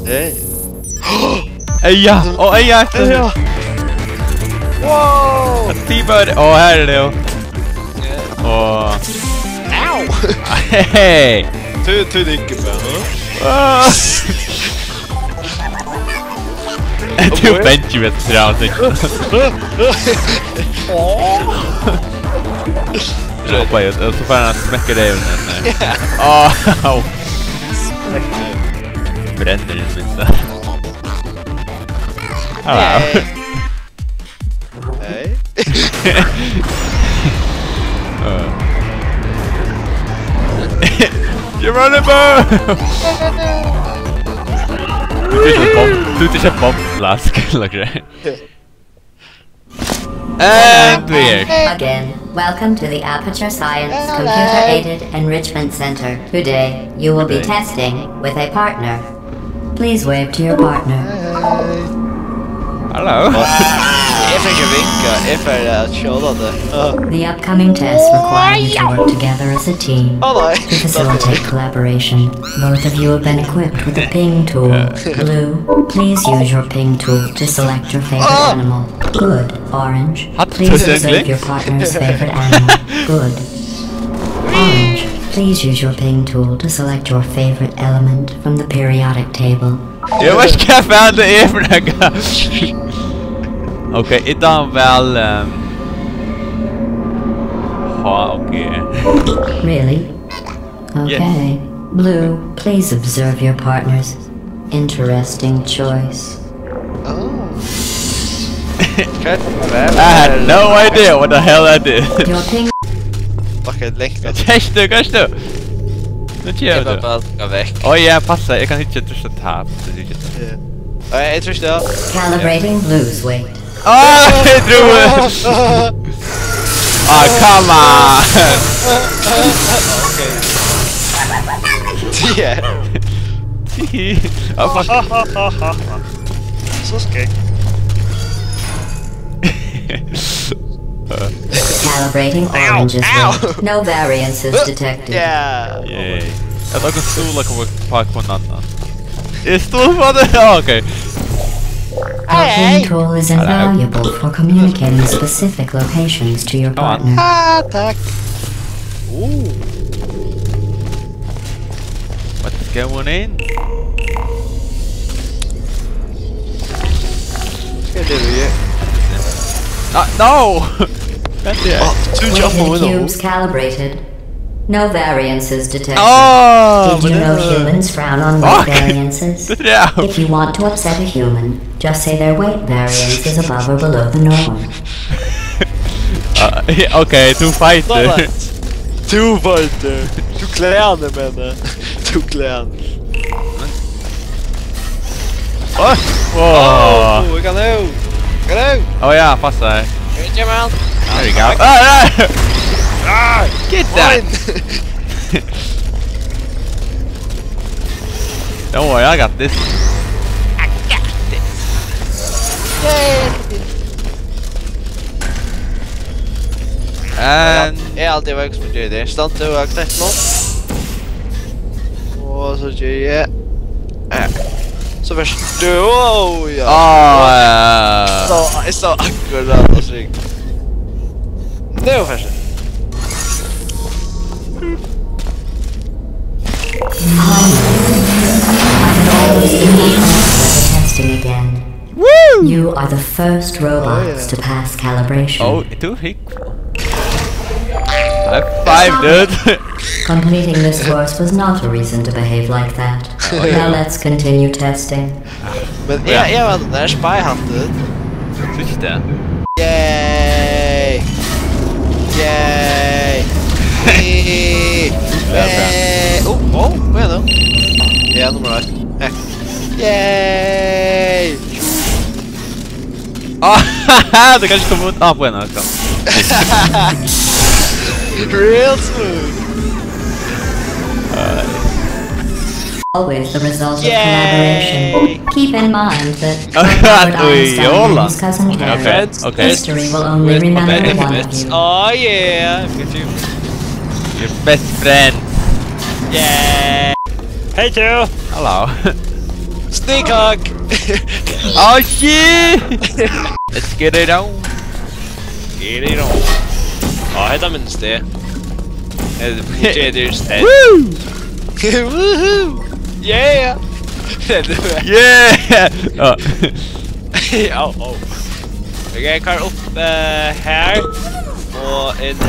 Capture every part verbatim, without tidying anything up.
Hey. Eyja! Ó, eyja eftir. Eyja! Wow! At típa er, ó, her er tað jú. Ó. Au! Hey! Tú, tú, tað er ikki bara, ha? Ah. Tú, Benji, veit du, ja, tað. Rópa eg, og so fær hann at smekka reyvin. Á, au. Brennur í minsta. Halló. Hey. Hey. Geronimo! Tú ert ikki bomb, tú ert ikki bomb, Flask, eller greier. And we're Again, welcome to the Aperture Science Computer Aided Enrichment Center. Today, you will be Today. Testing with a partner. Please wave to your partner. Halló. Eg fekk ein vink, eg fari at skjóta teg. The upcoming tests require you to work together as a team. Ó, nei. To facilitate collaboration, both of you have been equipped with a ping tool. Blue, please use your ping tool to select your favorite animal. Good. Orange, please observe your partner's favorite animal. Good. Orange, please use your ping tool to select your favorite element from the periodic table. Eg veit ikki, hvat faen tað er fyri nakað. Ok, eg dámi væl, ehm, ha, ok. Really? Yes. Okay. Blue, please observe your partner's interesting choice. Oh. I had no idea what the hell I did. Your ping Fuck, eg lekti. Hvat gert tú? Hvat gert tú? Nú kemur tú. Eg bara, bara taka vekk. Ó, ja, passa. Eg kann ikki trýsta tab. Tað er ikki tað. Ja. Nei, eg trýsti, ja. Calibrating blue's weight. Á, eg trúði. Á, come on. Ok. Tía. Á, fuck. So skegg. Calibrating oranges. Ow! Ow! With no variances detected. Yeah. Yay. Eg tók ein stól og kom upp á hvønn annan. Eg stól á tað? Ja, ok. Your ping tool is invaluable for communicating specific locations to your partner. Ah, takk. Ooh. What's going in? Skal eg leve her? Ah, no! Vent, ja. Åh, du jumper. Weighted cubes calibrated. No variances detected. Åh, did you know humans frown on weight variances? If you want to upset a human, just say their weight variance is above or below the norm. Ah, ok, tú fighter. Tú fighter. Tú klæðir, men, eh, tú klæðir. Åh! Wow. Oh, we got out. Got out. Oh ja, passa her. Here you go, man. There you go. Ah, ah! Ah, get that! Don't worry, I got this. I got this. Yay! And eg haldi, eg var ikki so dýr. Stand, tú var knekt nú. Og so ger eg. Ja. So fyrst du, oh, ja. Ah, ja. So, eg sá akkurát og slik. Nú fyrst. Testing again. Woo! You are the first robots to pass calibration. Oh, tú hygg. High five, dude. Completing this course was not a reason to behave like that. Now let's continue testing. Men eg, eg var den der spy hunter. Trykk det. Yay! Yay! Yay! Oh, oh, hva er det? Jeg er nummer ett. Yay! Ah, du kan ikke komme ut. Ah, bueno, kom. Real smooth. Always the result of collaboration. Keep in mind that Albert Einstein and his cousin Harry, history will only remember one of you. Oh yeah, look at you. Your best friend. Yeah. Hey, two. Hello. Sneak hug! Oh shit! Let's get it on. Get it on. Á, hetta minnist eg. Hetta er J D's. Woo! Woohoo! Yeah! Yeah! Á. Au, au. Ok, hvar upp, eh, her. Og inn.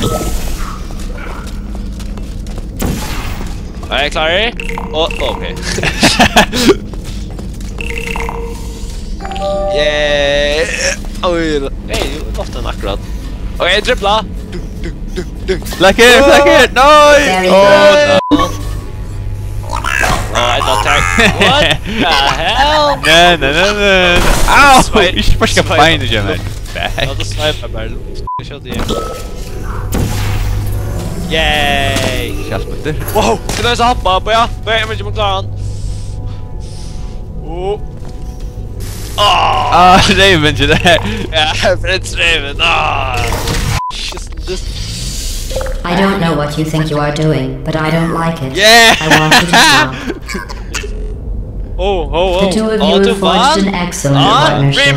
Er eg klárur? Og, ok. Yeah! Oj, hey, jú, gott hann akkurat. Ok, eg dribla. Dunk, dunk, dunk, dunk. Flekkir, flekkir, nei! Very good. Á, nei. Á, ella takk. What the hell? Nei, nei, nei, nei. Au! Sveir-, ikki sparka sveir-, beinið hjá mær. Ja, tú sveipar bara. Eg skjóti. Yay! Skjaldbøttur. Wow, skal eg så hoppe opp? Ja, ja, men eg má klára hann. Åh. Ah, Raven, ikke det? Ja, Prince Raven. Ah. Just this. I don't know what you think you are doing, but I don't like it. Yeah! I want you to stop. Oh, oh, oh. The two of you have forged an excellent partnership,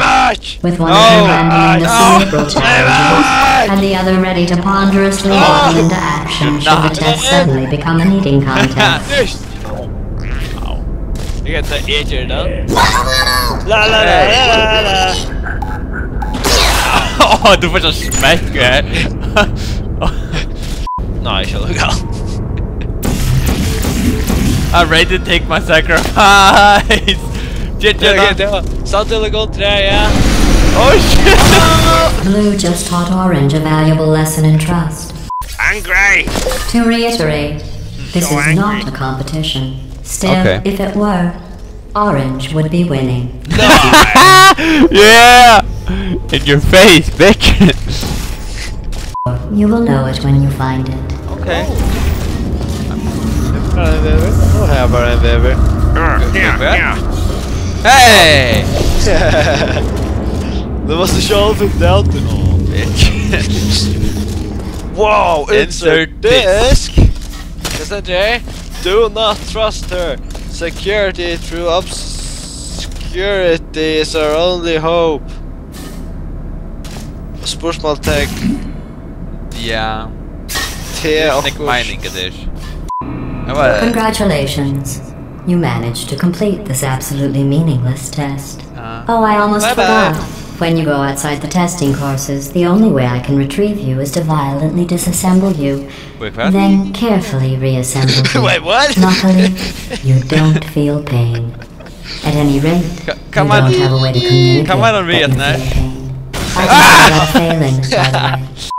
with one of you handling the cerebral challenges and the other ready to ponderously waddle into action should the test suddenly become an eating contest. Eg geti etið tað. La, la, la, la, la, la. Á, tú fært so smekk her. Nei, ikki lukka. I'm ready to take my sacrifice. Shit, shit, shit. Samtidig gott tre, ja. Oh shit. Blue just taught Orange a valuable lesson in trust. Angry. To reiterate, this is not a competition. Still, okay, if it were, Orange would be winning. No. Yeah! In your face, bitch! You will know it when you find it. Okay. Nú havi eg bara ein vegur. Nú havi eg bara ein vegur. Ja, ja. Hey! That was the show of doubt. Oh, bitch. Wow, insert disc. Hvat stendur her? Do not trust her. Security through obscurity is our only hope. Spurdsmálstekn. Ja. Tað er snakk okkurt meining, tað er. Eg var Congratulations. You managed to complete this absolutely meaningless test. Ah. Oh, I almost forgot. Bye bye. When you go outside the testing courses, the only way I can retrieve you is to violently disassemble you. Wait, what? Then carefully reassemble you. Wait, what? Luckily, you don't feel pain. At any rate, you don't have a way to communicate that you feel pain. I think you got a failing, by the way.